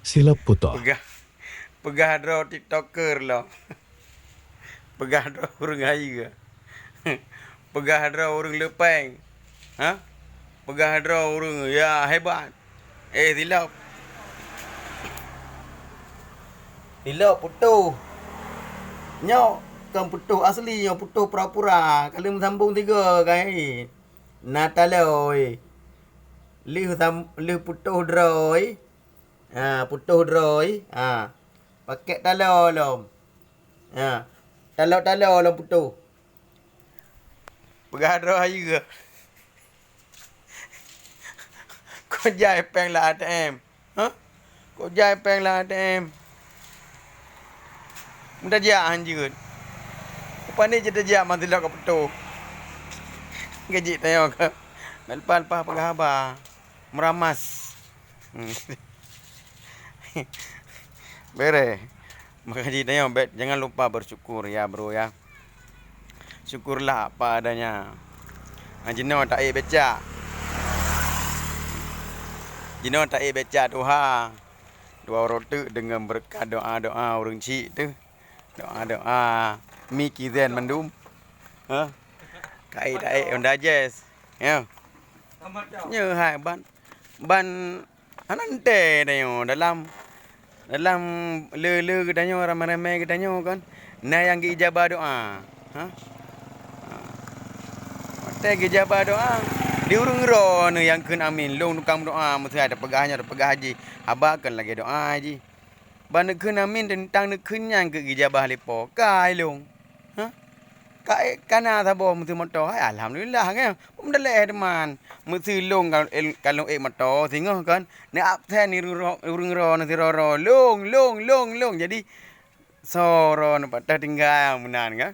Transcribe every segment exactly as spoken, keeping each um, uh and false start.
Silap putar. Peugah, peugah droe TikToker lom. Peugah droe ureuëng hayeue. Peugah droe ureuëng lepeng. Ha? Peugah droe ureuëng ya hebat. Eh, silap. Silap putôh. Nyoe kon putôh asli, nyoe putôh pura-pura. Ka lheueh meusambông tiga kan. Na taloe. Lheueh sam-, lheueh putôh droe. Ha, putôh droe. Ha. Pakèk taloe lom. Ha. Taloe-taloe lom putôh. Peugah droe hayeue. Kok jai péng lam A T M? Ha? Kok jai péng lam A T M? Meutajak han jeuet. Upah ni jeuet tajak man silap ka putôh. Gajik tanyoe ka. Leupah-leupah peugah haba. Meuramas. Hmm. Bereh. Maka jih tanyoe bet, jangan lupa bersyukur ya, bro, ya. Syukurlah apa adanya. Ha, jinoe taék becak. Jinoe taék becak tuha. Dua uroe teuk deungon beureukat doa-doa ureuëng chik teuh. Doa-doa mi kizen mandum. Ha? Kaék taék Honda Jazz. Ya. Nyoe hai ban, ban hana teuntèe tanyoe dalam, dalam le-le geutanyoe, ramé-ramé geutanyoe kan, na nyang geuijabah doa. Ha? Ha. Watèe geujabah doa, di ureuëng droeneuh nyang kheun amin, lôn tukang meudoa, meuseuha tapeugah nyoe, tapeugah jih, haba kon lagèe doa jih. Ban neukheun amin teuntang neukheun nyan keu geujabah lé Po. Kai lôn. Ha? Ka, ka na saboh meuseu moto. Hai, alhamdulillah, kan? Peue meudaléh teuma. Meuseu lôn ka, ka lôn ék moto singoh kan. Neuabsen ureuëng droeneuh sidroe-droe. Lôn, lôn, lôn, lôn. Jadi, soe droeneuh pat teutinggai meunan kan.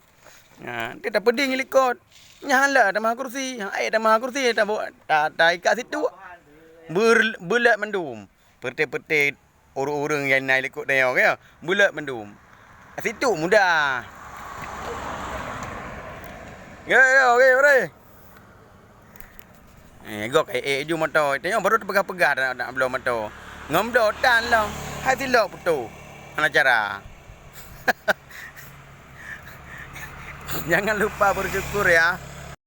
Ha, teuh tapeuding likot. Nyan lah tamah kursi. Ha, ék tamah kursi, ta, ta ikat situ. Ber-, beuleuet mandum. Peureté-peureté ureuëng-ureuëng nyang na likot tanyoe, ya. Buleut mandum. Situ muda. Yo, yo, oke, bre. Eh, gok, eh, eh, ju moto. Tanyoe baru teupeugah-peugah nak, nak bloe moto. Ngon bloe tan lom. Hai silop putôh. Hana cara. Jangan lupa bersyukur, ya.